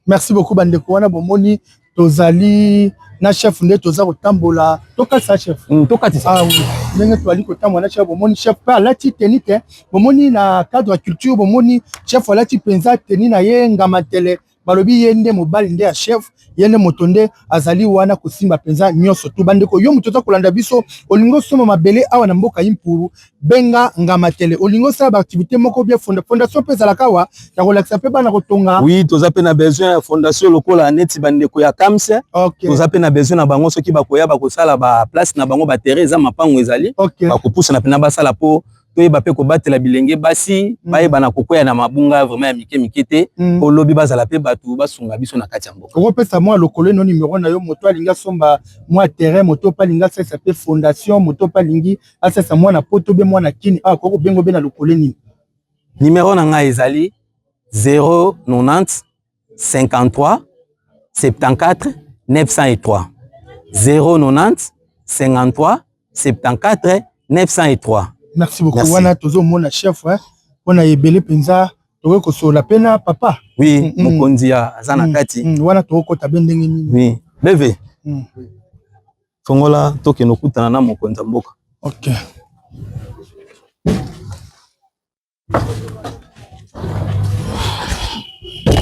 S1: Merci beaucoup bandeko wana bomoni tozali na chef nde toza kotambola tokatisa chef.
S10: Tokatisa.
S1: Ah, oui. Ndenge tozali kotambola na chef, bomoni chef mpe alati teni te, bomoni na cadre ya culture, bomoni chef alati mpenza teni na ye ngamatele, balobi ye nde mobali nde ya chef, ye nde moto nde azali wana kosimba mpenza nyonso tu. Bandeko, yo moto oza kolanda biso, olingi osomba mabele awa na mboka Impuru, benga Ngamatele. Olingi osala baaktivité moko bien, fondation mpe ezalaka awa ya kolakisa mpe bana kotonga.
S10: Oui, toza mpe na besoin ya fondation lokola neti bandeko ya Kams.
S1: Okay.
S10: Toza mpe na besoin na bango soki bakoya bakosala baplace na bango, baterrain eza, mapango ezali,
S1: okay.
S10: Bakopusana mpena basala mpo toyeba mpe kobatela bilenge basi, bayeba na kokwea na mabunga vraiment ya mike mike te, po lobi bazala mpe bato basunga biso na kati ya mboka.
S1: Okopesa mwa lokolo eno numero na yo, moto alingi asomba mwa terrain, moto mpe alingi asalisa mpe fondation, moto mpe alingi asalisa mwana poto be mwana kini awa, akoki kobenga obe na lokolo nini?
S10: Numero na ngai ezali 090 53 74 903, 090 53 74 903.
S1: Merci beaucoup.
S10: Merci.
S1: Wana tozomona chef mpona ebele mpenza tokoki kosolola mpe na papa.
S10: Oui, mokonzi ya aza na kati.
S1: Wana tokokota be ndenge nini?
S10: Oui, beve fongola tokende okutana na mokonzi ya mboka.
S1: Ok.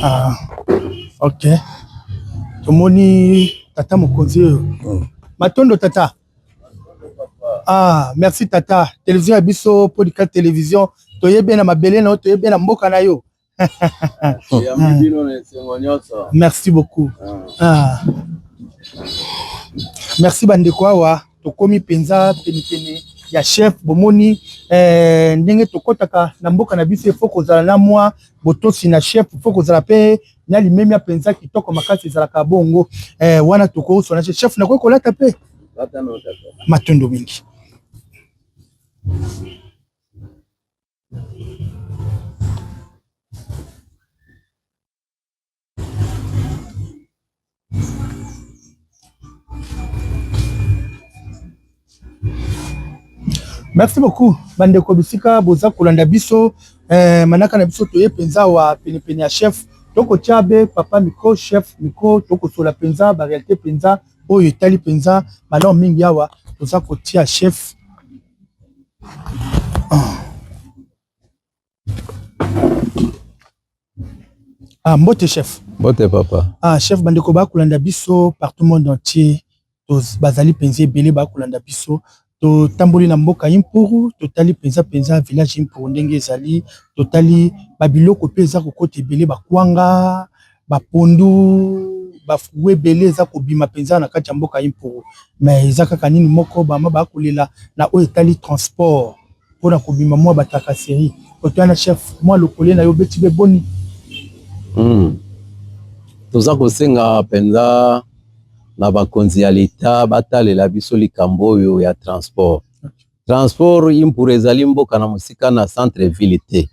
S1: Ah, ok, tomoni tata mokonzi oyo. Matondo tata. Ah, merci tata. Télévision ya biso podcast télévision, toyebi na mabele na yo, toyebi na mboka na yo.
S11: Yambi bino na esengo nyonso.
S1: Merci beaucoup. Ah. Merci bandeko, awa tokomi mpenza penepene ya chef, bomoni ndenge tokɔtaka na mboka na biso, efo kozala na mwa botosi na chef, fo kozala mpe na limemia mpenza kitoko makasi ezalaka bongo. Wana tokosona chef, nakoki kolata mpe matondo mingi. Merci beaucoup bandeko bisika boza kolanda biso, manaka na biso toye mpenza wa penepene ya chef, tokotia be papa micro, chef micro, tokosola mpenza baréalité mpenza oyo etali mpenza malamu mingi awa toza kotia chef. Ah, mbote chef.
S11: Mbote papa.
S1: Ah, chef, bandeko bakolanda biso partout monde entier, bazali mpenza ebele bakolanda biso. Totamboli na mboka Impuru, totali mpenza mpenza village Impuru ndenge ezali, totali babiloko mpe eza kokota ebele, bakwanga, bapondu, bafruit ebele eza kobima mpenza na kati ya mboka Impuru. Mais eza kaka nini moko bama bakolela na oyo etali transport mpona kobima mwa batracasserie. Koto wana chef mwa lokole na yo obeti be boni?
S11: Toza kosenga mpenza na bakonzi ya leta batalela biso likambo oyo ya transport. Transport Impur ezali mboka na mosika na centre ville te,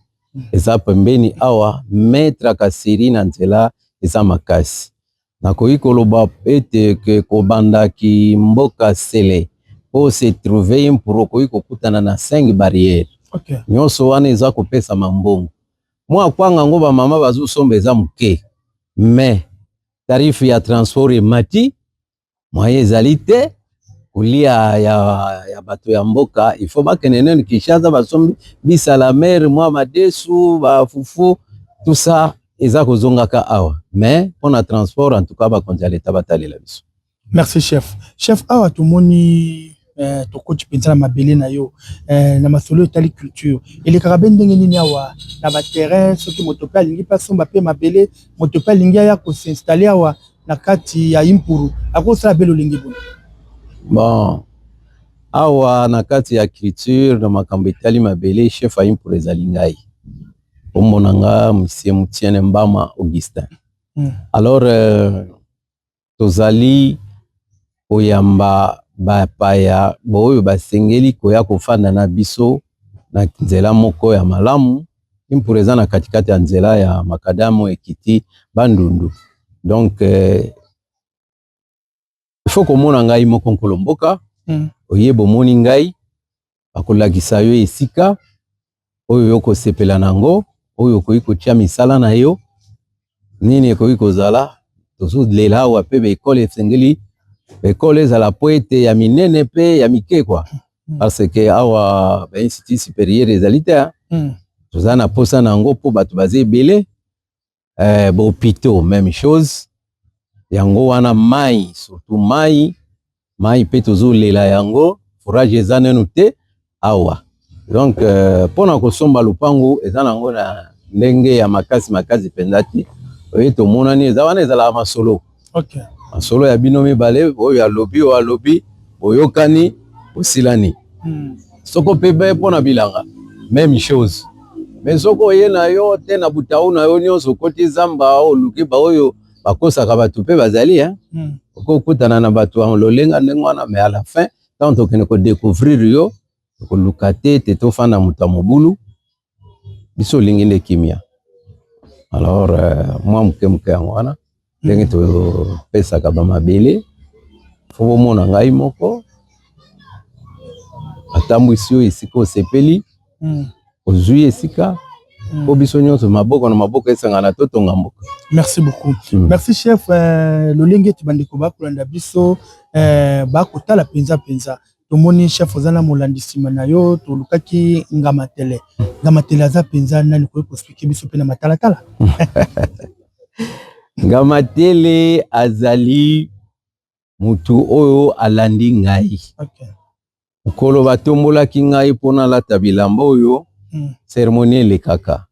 S11: eza pembeni awa, mais tracasserie na nzela eza makasi. Nakoki koloba ete ke kobanda ki mboka Sele po se trouver Impur okoki kokutana na 5 barrières. Nyonso wana eza kopesama mbongo. Mwa kwanga yango ba mama bazosomba eza moke, mais tarif ya transport emati, moyen ezali te. Kolia ya bato ya mboka il faut bakende nene Kinshasa, basombi bisala mer, mwa madesu, ba fufu, tout ça eza kozongaka awa, mais pona transport en tout cas bakonzi ya leta batalela biso.
S1: Merci chef. Chef, awa tomoni tokoti mpenza na mabele na yo na masolo etali culture elekaka be ndenge nini awa na ba terrain? Soki moto mpe alingi mpe asomba mpe mabele, moto mpe alingi aya kosinstalle awa na kati ya Impuru, akosala be lolenge boni?
S11: Bon, awa na kati ya culture na makambo etali mabele, chef ya Impuru ezali ngai, kombo na nga monsieur Mutiene Mbama Augustin. Alors tozali koyamba bapaya oyo basengeli koya kofanda na biso na nzela moko ya malamu. Impuru eza na katikati ya nzela ya makadamu ekiti Bandundu, donc il faut komona ngai moko nkolo mboka. Oye bomoni ngai, bakolakisa yo esika oyo yo kosepela nango, oyo okoki kotia misala na yo, nini ekoki kozala. Tozolela awa mpe baekole esengeli baekole ezala po ete ya minene mpe ya mike kwa, parce que awa ba institut supérieur ezali te. Toza na posa na yango mpo bato baza ebele. Bahôpitaux même chose, yango wana mai, surtout mai, mai mpe tozolela yango, forage eza nanu te awa. Donc mpona kosomba lopango eza nango na ndenge ya makasi makasi mpenza te. Oye tomonani, eza wana ezalaka masolo. Masolo ya bino mibale, oyo alobi, oyo alobi, boyokani, bosilani. Soko mpe be mpona bilanga même chose, mais soko oye na yo te na butau na yo nyonso, okoti zamba, oluki baoyo bakosaka bato mpe bazali, hein? Okokutana na bato ya lolenga ndenge wana, mais à la fin ntango tokende kodécouvrir yo, tokoluka te ete tofanda moto ya mobulu. Biso olingi nde kimia. Alors mwa moke moke yango wana ndenge topesaka bamabele. Fo bomona ngai moko atambwisi oyo esika osepeli, ozwi esika mpo biso nyonso maboko na maboko esangana totonga mboka.
S1: Merci beaucoup. Merci chef. Lolenge ete bandeko bakolanda biso, bakotala mpenza mpenza, tomoni chef oza na molandi nsima na yo. Tolukaki Ngamatele. Ngamatele aza mpenza nani? Koki koexpliquer biso mpe na matalatala?
S11: Ngamatele azali mutu oyo alandi ngai. Mokolo batombolaki ngai mpo nalata bilamba oyo, cérémonie elekaka.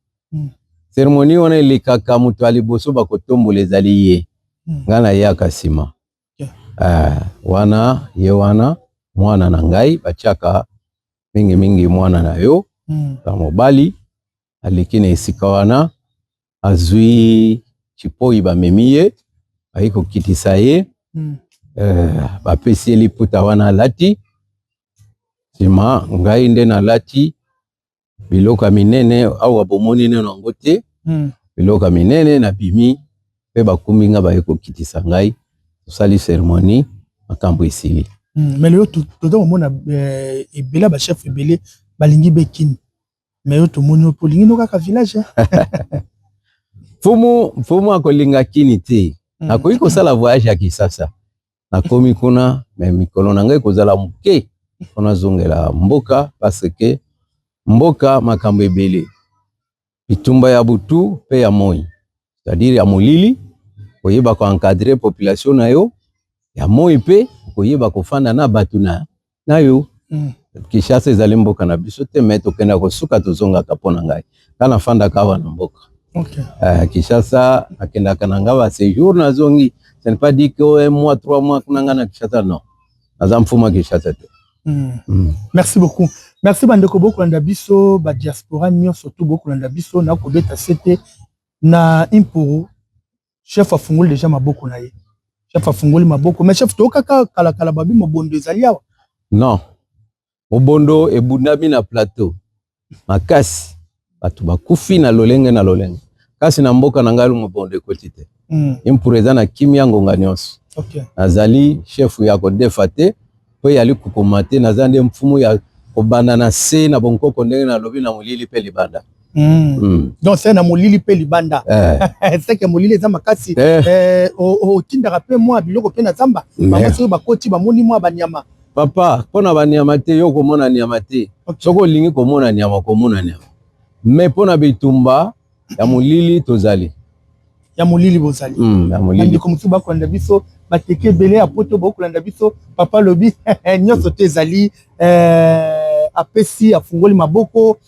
S11: Cérémonie wana elekaka, moto ya liboso bakotombola ezali ye. Ngai nayaka nsima. Wana ye wana mwana na ngai, batiaka mingimingi mwana na yo ya mobali aleki na esika wana, azwi chipoi, bamemi ye, bayi kokitisa ye. Bapesi ye liputa wana alati. Nsima ngai nde nalati biloko ya minene awa bomoni nano yango te. Biloko ya minene, nabimi mpe bakumbi nga, baye kokitisa ngai, tosali cérémonie, makambo esili.
S1: Mais lelo toza komona ebele ya bachef ebele balingi bekini, mais yo tomoni yo mpe olingi no kaka village.
S11: Mfumu, mfumu akolinga kini te. Nakoki kosala voyage ya Kisasa, nakomi kuna, mais mikolo na ngai kozala moke mpo nazongela mboka, parce que mboka makambo ebele, bitumba ya butu mpe ya moi, c'est-à-dire ya molili koyeba koencadrer population na yo, ya moi mpe koyeba kofanda na bato na yo. Kinshasa ezali mboka na biso te, mais tokenda kosuka, tozongaka. Mpo na ngai, nga nafandaka awa na mboka. Kinshasa nakendaka na nga ba séjour, nazongi. Ce n'est pas dit que un mois, 3 mois kuna nga na Kinshasa, non, naza mfuma Kinshasa te.
S1: Merci beaucoup. Merci bandeko bokolanda biso ba diaspora nyonso tu bokolanda biso na kobeta sete na Impuru. Chef afungoli deja maboko na ye. Chef afungoli maboko mais chef tokaka kala kala babi mobondo ezali awa.
S11: Non. Mobondo ebundami na plateau makasi bato bakufi na lolenge na lolenge kasi na mboka na ngai mobondo ekoti te. Impuru eza na kimia ngonga nyonso.
S1: Okay.
S11: Nazali chef ya kodefa te mpo eyali kokoma te, naza nde mfumu ya kobanda na se na bonkoko ndenge nalobi na molili mpe libanda.
S1: Donc c'est na molili mpe libanda. C'est que molili eza makasi. Otindaka mpe mwa biloko mpe na zamba. Mama soki bakoti bamoni mwa banyama.
S11: Papa, mpo na banyama te, yo komona nyama te. Soki olingi komona nyama, okomona nyama. Mais mpo na bitumba ya molili tozali.
S1: Ya molili bozali.
S11: Ya molili.
S1: Bandeko mosusu bakolanda biso, bateke ebele ya poto bakolanda biso, papa lobi nyonso te ezali apesi afungoli maboko.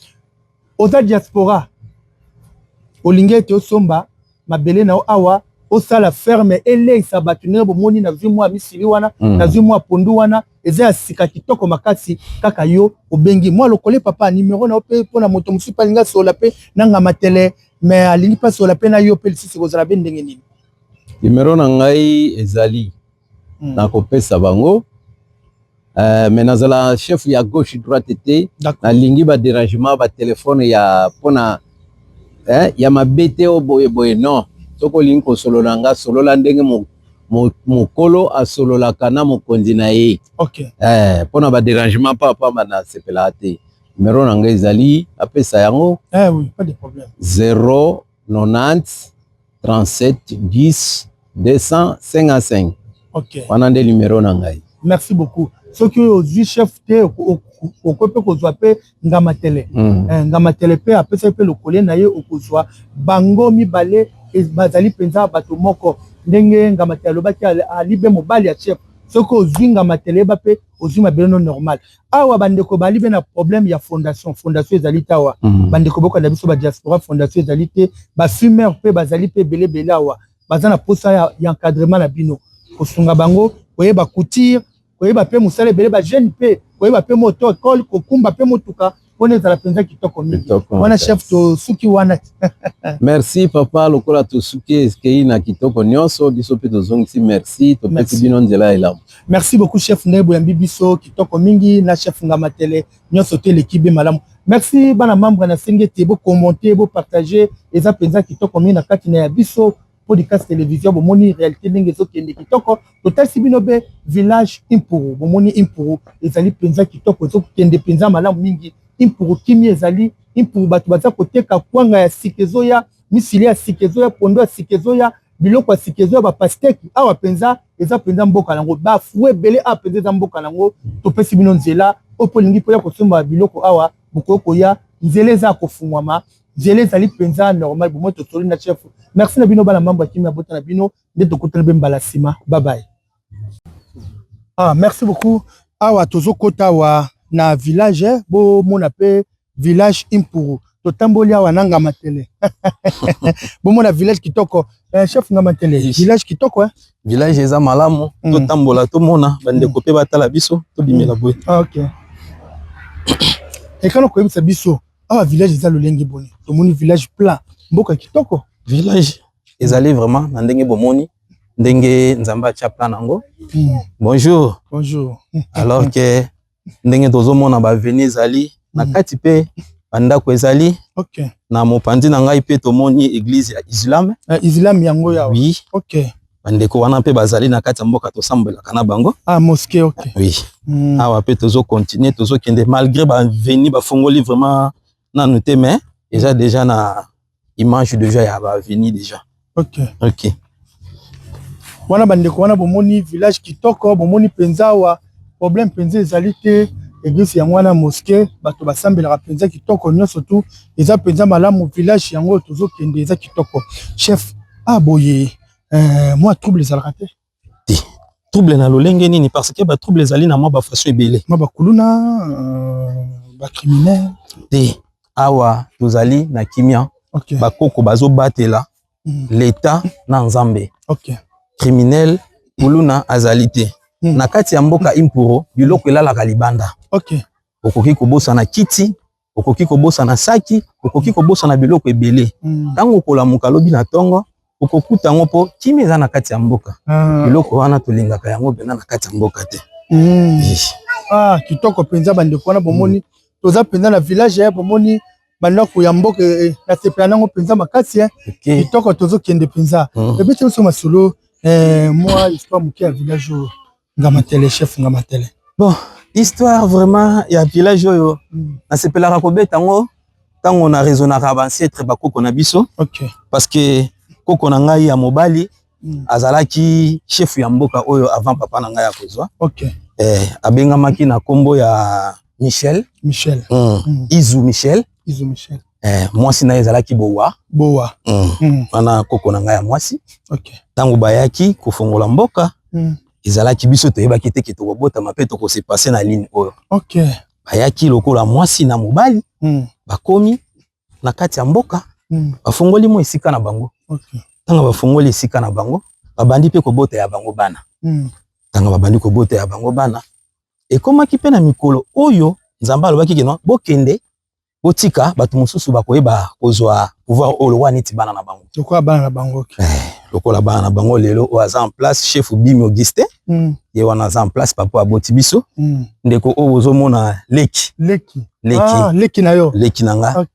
S1: Oza diaspora, olingi ete osomba mabele na yo awa, osala ferme eleisa bato ndenge bomoni nazwi mwa misili wana, nazwi mwa pondu wana, eza ya sika kitoko makasi. Kaka yo obengi mwa lokole papa numero na yo mpe mpona moto mosusu mpe alingi asola mpe na Ngamatele, mais alingi mpe asola mpe na yo mpe lisusu kozala be ndenge nini?
S11: Numero na ngai ezali nakopesa bango. Mais nazala chef ya gauche droite te, nalingi ba dérangement ba téléphone ya mpona ya mabe te o boye boye non. Soki olingi kosolola nga, solola ndenge mokolo asololaka na mokonzi na ye. Mpona ba dérangement pamba nasepelaka te. Numero na ngai ezali, apesa yango.
S1: Oui, pas de problème.
S11: 090 37 10 255. Wana nde numero na ngai.
S1: Merci beaucoup. Soki ozwi chef te, okoki mpe kozwa mpe Ngamatele. Ngamatele mpe apesaki mpe lokole na ye, okozwa bango mibale bazali mpenza bato moko. Ndenge Ngamatele alobaki ali be mobali ya chef. Soki ozwi Ngamatele, yeba mpe ozwi mabele no normal. Awa bandeko bali be na problème ya fondation. Fondation ezali te awa. Bandeko bokanda biso ba diaspora, fondation ezali te. Ba fumeur mpe bazali mpe ebele ebele awa. Baza na posa ya encadrement na bino. Kosunga bango, koyeba couture, koyeba pe mosala ebele, ba jeune pe, koyeba pe moto école, kokumba pe motuka, mpona ezala mpenza kitoko mingi. Wana chef tosuki wana.
S11: Merci papa, lokola tosuki ekei na kitoko nyonso, biso pe tozongisi merci, topesi bino nzela elamu.
S1: Merci beaucoup chef ndenge boyambi biso kitoko mingi na chef Ngamatele, nyonso te eleki be malamu. Merci bana membre na senge te bo commenter, bo partager, eza mpenza kitoko mingi na kati na ya biso podcast télévision. Bomoni réalité ndenge ezokende kitoko, totalisi bino be village Impuru. Bomoni Impuru ezali mpenza kitoko, ezokende mpenza malamu mingi. Impuru kimia ezali, Impuru bato baza koteka kwanga ya sika ezoya, misili ya sika ezoya, pondo ya sika ezoya, biloko ya sika ezoya, ba pastèque awa mpenza eza mpenza mboka nango, ba fruits ebele awa mpenza eza mboka nango. Topesi bino nzela oyo mpo olingi mpo ya kosomba biloko awa, bokoki koya, nzela eza ya kofungwama, nzela ezali mpenza normal. Bomoi tosoli na chef. Merci na bino bana mambo ya kimia bota na bino nde tokutana be mbala nsima. Bye bye. Merci beaucoup. Awa tozokota awa na village, bomona pe village Impuru. Totamboli awa na Ngamatele. Bomona village kitoko. Chef Ngamatele, village kitoko.
S10: Village eza malamu, totambola tomona bandeko pe batala biso, tobimela boye.
S1: OK. Ekano koyebisa biso awa village eza lolenge boni? Tomoni village plat, mboka kitoko.
S10: Village ezali vraiment na ndenge bomoni, ndenge Nzambe atia plan nango. Bonjour.
S1: Bonjour.
S10: Alors que ndenge tozomona ba avenue ezali na kati pe bandako ezali. Na mopanzi na ngai pe tomoni église ya Islam.
S1: Islam yango yawa.
S10: Oui. Bandeko wana pe bazali na kati ya mboka tosambelaka na bango.
S1: Mosquée, OK.
S10: Oui. Awa pe tozo continuer, tozo kende malgré ba avenue bafongoli vraiment nanu te, mais eza déjà na image déjà ya ba avenue déjà. OK.
S1: Wana bandeko wana bomoni village kitoko, bomoni mpenza awa problème mpenza ezali te. Église yango wana mosquée, bato basambelaka mpenza kitoko, nyonso tu eza mpenza malamu. Village yango tozokende eza kitoko. Chef, boye mwa trouble ezalaka te?
S10: Te. Trouble na lolenge nini? Parce que ba trouble ezali na mwa ba façon ebele.
S1: Mwa ba kuluna, ba criminel.
S10: Te. Awa tozali na kimia. Bakoko bazobatela l'État na Nzambe. Criminel kuluna azali te. Na kati ya mboka Impuru biloko elalaka libanda. Okoki kobosana kiti, okoki kobosana saki, okoki kobosana biloko ebele. Ntango okolamuka lobi na ntongo, okokuta yango mpo kimia eza na kati ya mboka. Biloko wana tolingaka yango mpenza na kati ya mboka te.
S1: Ah, kitoko mpenza bandeko wana bomoni. Toza mpenza na village ya bomoni bandako ya mboka eh, eh, nasepela nango mpenza makasi eh. Kitoko tozokende mpenza. Ebeti biso masolo eh, mwa histoire moke ya village oyo Ngamatele, chef Ngamatele.
S10: Bon, histoire vraiment ya village oyo nasepelaka kobeta yango ntango na raisonnaka ba ancêtre bakoko na biso. Parce que koko na ngai ya mobali azalaki chef ya mboka oyo avant papa na ngai akozwa. Abengamaki na kombo ya Michel.
S1: Michel.
S10: Izu Michel.
S1: Izu Michel.
S10: Mwasi na ye ezalaki Bowa.
S1: Bowa.
S10: Wana koko na ngai ya mwasi. Ntango bayaki kofongola mboka, ezalaki biso toyebaki te ke tokobotama mpe tokose passer na ligne oyo. Bayaki lokola mwasi na mobali, bakomi na kati ya mboka, bafongoli mwa esika na bango. Ntango bafongoli esika na bango, babandi mpe kobota ya bango bana. Ntango babandi kobota ya bango bana, ekomaki mpe na mikolo oyo Nzambe alobaki ke non, bokende botika bato mosusu bakoyeba kozwa pouvoir oyo lokola neti bana na bango.
S1: Lokola bana na bango.
S10: Lokola bana na bango lelo oyo aza en place chef Bimi Augustin. Ye wana aza en place papa aboti biso. Ndeko oyo bozomona leki.
S1: Leki.
S10: Leki.
S1: Ah, leki na yo.
S10: Leki na nga.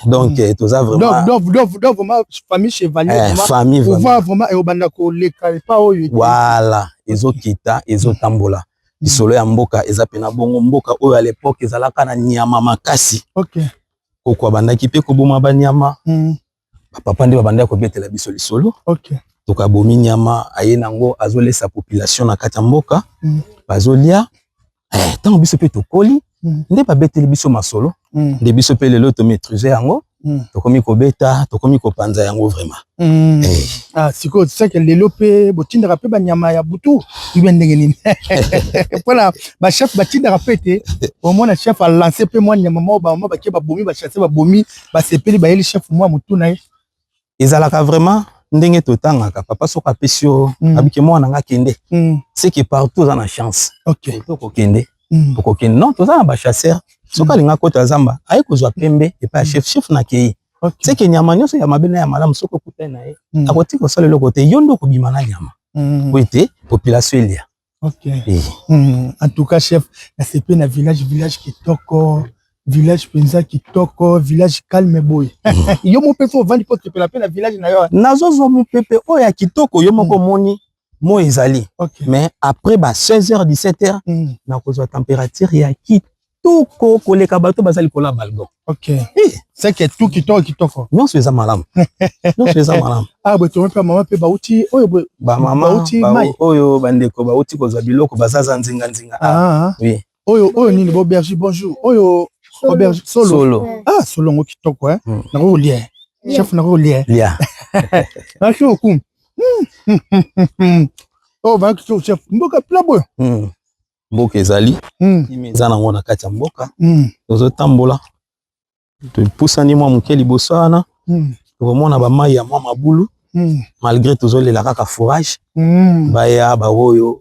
S10: Donc toza vraiment
S1: Donc vraiment famille chevalier vraiment.
S10: Famille vraiment.
S1: Pouvoir vraiment ebanda koleka epa oyo.
S10: Voilà, ezokita, ezotambola. Lisolo ya mboka eza pena bongo mboka oyo à l'époque ezalaka na nyama makasi. Koko abandaki pe koboma ba nyama. Ba papa nde babandaki kobetela biso lisolo. Tokabomi nyama aye nango azolesa population na kati ya mboka. Bazolia. Ntango biso pe tokoli nde babeteli biso masolo. Nde biso pe lelo to maîtriser yango. Tokomi kobeta, tokomi kopanza yango vraiment.
S1: Ah, sikoyo seke lelo pe botindaka pe banyama ya butu ibe ndenge nini? Mpona bachef batindaka pe te omona chef alance pe mwa nyama moko bamama bakie babomi bachasse babomi basepeli bayeli chef mwa motu na ye.
S10: Ezalaka vraiment ndenge totangaka papa soki apesi yo abike mwana nga kende. C'est que partout oza na chance. Tokokende. Tokokende. Non, toza na ba chasseur. Soki alinga kota zamba, aye kozwa pembe epai ya chef, chef na kei. C'est que nyama nyonso ya mabe na ya malamu soki okutani na ye, akotika kosala eloko te, yo nde okobima na nyama. Po ete population elia.
S1: En tout cas chef, nasepeli na village, village kitoko, village penza kitoko, village calme boye. Yo moko pe ovandi po osepela pe na village na yo.
S10: Nazozwa mopepe oyo ya kitoko, yo moko omoni moi ezali. Mais après ba 16h 17h, nakozwa température ya kitoko koleka bato baza likolo ya balcon.
S1: C'est que tout kitoko kitoko.
S10: Nyonso eza malamu. Nyonso eza malamu.
S1: Ah boye tomoni pe mama pe bauti oyo boye.
S10: Ba mama
S1: bauti mai.
S10: Oyo bandeko bauti kozwa biloko bazaza nzinga nzinga. Oui.
S1: Oyo oyo nini bo berger bonjour. Oyo auberge solo.
S10: Solo.
S1: Ah solo ngo kitoko hein. Nako kolia. Chef nako kolia.
S10: Lia.
S1: Merci beaucoup. Oh ba kitoko chef. Mboka pla boye.
S10: Mboka ezali. Eza nango na kati ya mboka. Tozotambola. Topusani mwa moke liboso wana. Tokomona ba mai ya mwa mabulu. Malgré tozolela kaka forage. Baya ba oyo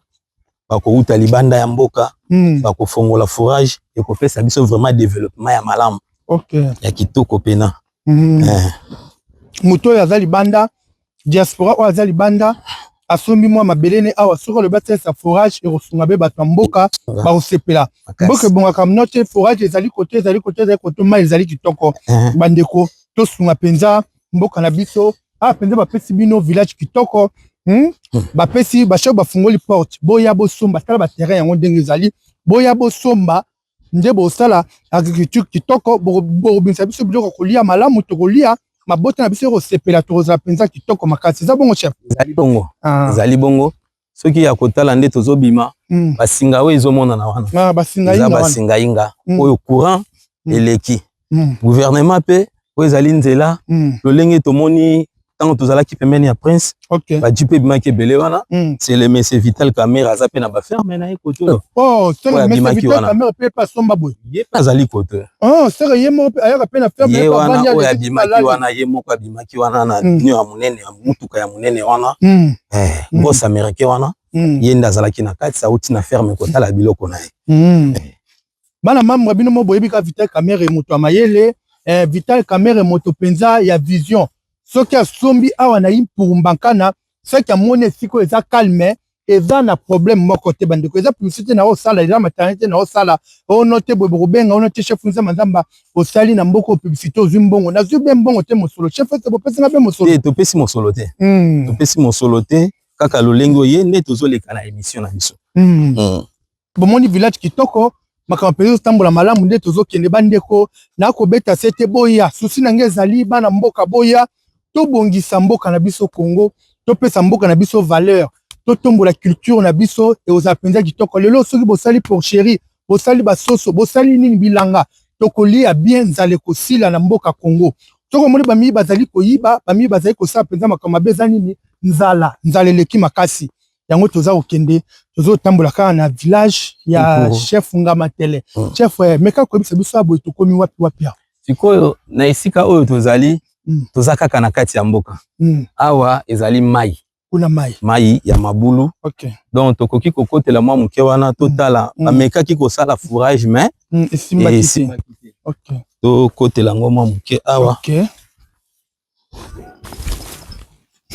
S10: bakouta libanda ya mboka. Bakofongola forage ekopesa biso vraiment développement ya malamu. Ya kitoko pena.
S1: Moto oyo aza libanda, diaspora oyo aza libanda asombi mwa mabele ne awa soki alobi asalisa forage ekosunga be bato ya mboka bakosepela. Mboka ebongaka mino te, forage ezali kote, ezali kote, ezali kote, mai ezali kitoko. Bandeko tosunga mpenza mboka na biso. Ah mpenza bapesi bino village kitoko. Bapesi bachef bafungoli porte, boya bosomba, tala ba terrain yango ndenge ezali, boya bosomba nde bosala agriculture kitoko, bokobimisa biso biloko kolia malamu, tokolia mabota na biso ekosepela, tokozala mpenza kitoko makasi. Eza bongo chef?
S10: Ezali bongo. Ezali bongo. Soki ya kotala nde tozobima, basinga oyo ezomonana wana.
S1: Ah, basinga inga wana.
S10: Basinga inga. Oyo courant eleki. Gouvernement pe oyo ezali nzela, lolenge tomoni tango tozalaki pembeni ya Prince, ba jeep ebimaki ebele wana. C'est le monsieur Vital Kamerhe aza pe na ba ferme na ye kote oyo.
S1: Oh, c'est le monsieur Vital Kamerhe pe pa somba boye.
S10: Ye pe azali kote.
S1: Oh, c'est ye moko pe ayaka pe na ferme
S10: ye wana oyo abimaki wana, ye moko abimaki wana na nio ya monene ya mutuka ya monene wana. Boss américain wana. Ye nde azalaki na kati, auti na ferme kotala biloko na ye.
S1: Bana membre, bino mo boyebi ka Vital Kamerhe moto ya mayele, Vital Kamerhe moto penza ya vision. Soki asombi awa na Impuru Mbankana, soki amoni esika oyo eza calme, eza na problème moko te bandeko. Eza publicité na osala, eza maternité na osala ono te, boye bokobenga ono te. Chef Nzamba Nzamba, osali na mboka publicité, ozwi mbongo? Nazwi be mbongo te, mosolo. Chef, ese bopesi nga be mosolo?
S10: Te, topesi mosolo te. Topesi mosolo te, kaka lolenge oye nde tozoleka na émission na biso.
S1: Bomoni village kitoko, makambo mpenza ezotambola malamu nde tozokende. Bandeko, nakobeta se te, boya. Susi na ngai ezali bana mboka, boya tobongisa mboka na biso Congo, topesa mboka na biso valeur, totombola culture na biso, ekozala mpenza kitoko. Lelo soki bosali porcherie, bosali basoso, bosali nini, bilanga, tokolia bien, nzala ekosila na mboka Congo. Soki omoni bamiyi bazali koyiba, bamiyi bazali kosala mpenza makambo mabe, eza nini? Nzala, nzala eleki makasi. Yango toza kokende, tozotambola kaka na village ya chef Ngamatele. Chef, meka koyebisa biso boye tokomi wapi wapi awa?
S10: Sikoyo na esika oyo tozali, toza kaka na kati ya mboka. Awa ezali mai.
S1: Kuna mai.
S10: Mai ya mabulu. Donc tokoki kokotela mwa moke wana, totala. Bamekaki kosala fourrage, mais
S1: esimbaki te.
S10: Tokotela yango mwa moke awa.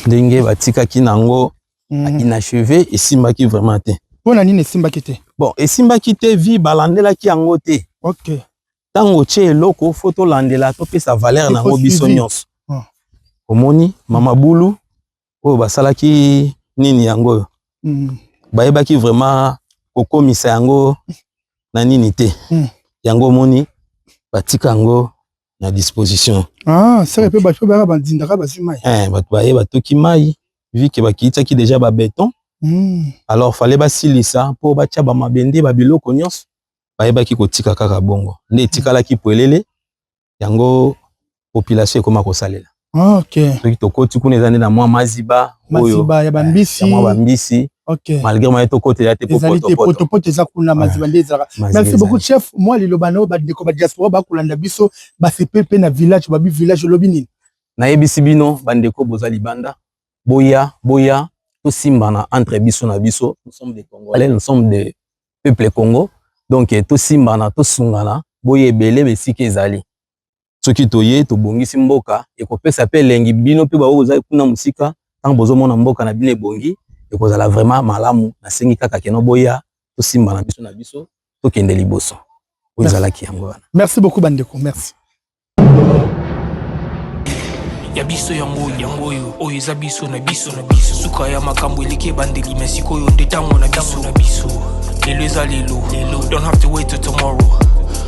S10: Ndenge batikaki nango inachevé, esimbaki vraiment te.
S1: Mpona nini esimbaki te?
S10: Bon, esimbaki te vi balandelaki yango te. Ntango otie eloko, faut tolandela, topesa valeur nango biso nyonso. Omoni mama bulu oyo basalaki nini yango oyo, bayebaki vraiment kokomisa yango na nini te. Yango omoni batika yango na disposition.
S1: Ah, seke mpe bato bayaka bandindaka, bazwi mai.
S10: Bato baye batoki mai, vu que bakitaki déjà babéton. Alors fallait basilisa mpo batia bamabende, babiloko nyonso. Bayebaki kotika kaka bongo nde etikalaki pwelele, yango population ekoma kosalela. Soki tokoti kuna, eza nde na mwa maziba.
S1: Maziba ya bambisi.
S10: Ya mwa bambisi. Malgré moye tokotela te.
S1: Ezali te, potopoto eza kuna, maziba nde ezalaka. Merci beaucoup, chef. Mwa liloba na oyo bandeko badiaspora bakolanda biso, basepe mpe na village, babi village, olobi nini?
S10: Nayebisi bino, bandeko boza libanda, boya, boya tosimbana entre biso na biso. Nous sommes des Congolais, nous sommes des peuple Congo, donc tosimbana, tosungana. Boya ebele, besika ezali. Soki toye tobongisi mboka, ekopesa mpe elengi. Bino mpe baoyo bozali kuna mosika, ntango bozomona mboka na bino ebongi, ekozala vraiment malamu. Nasengi kaka keno boya, tosimbana biso na biso, tokende liboso. Oyo ezalaki yango wana.
S1: Merci beaucoup bandeko, merci.
S4: Ya biso yango yango oyo, oyo eza biso na biso na biso. Suka ya makambo eleki ebandeli, me sikoyo nde ntango na biso na biso. Lelo eza lelo lelo, don't have to wait till tomorrow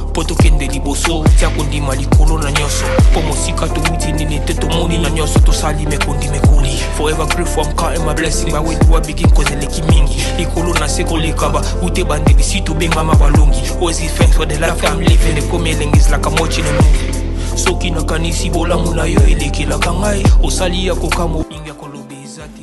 S4: mpo tokende liboso. Tia kondima likolo na nyonso, mpo mosika towuti nini te, tomoni na nyonso tosali mekondi mekoli. Forever grateful, I'm counting my blessing. By where do I begin? Cause eleki mingi likolo na se koleka ba ute bandeli si tobengama balongi. Always give thanks for the life I'm living. Ekomi elengi, is like I'm watching a movie. Soki nakanisi bolamu na yo elekelaka ngai, osali ya kokamwa, mingi ya koloba eza te.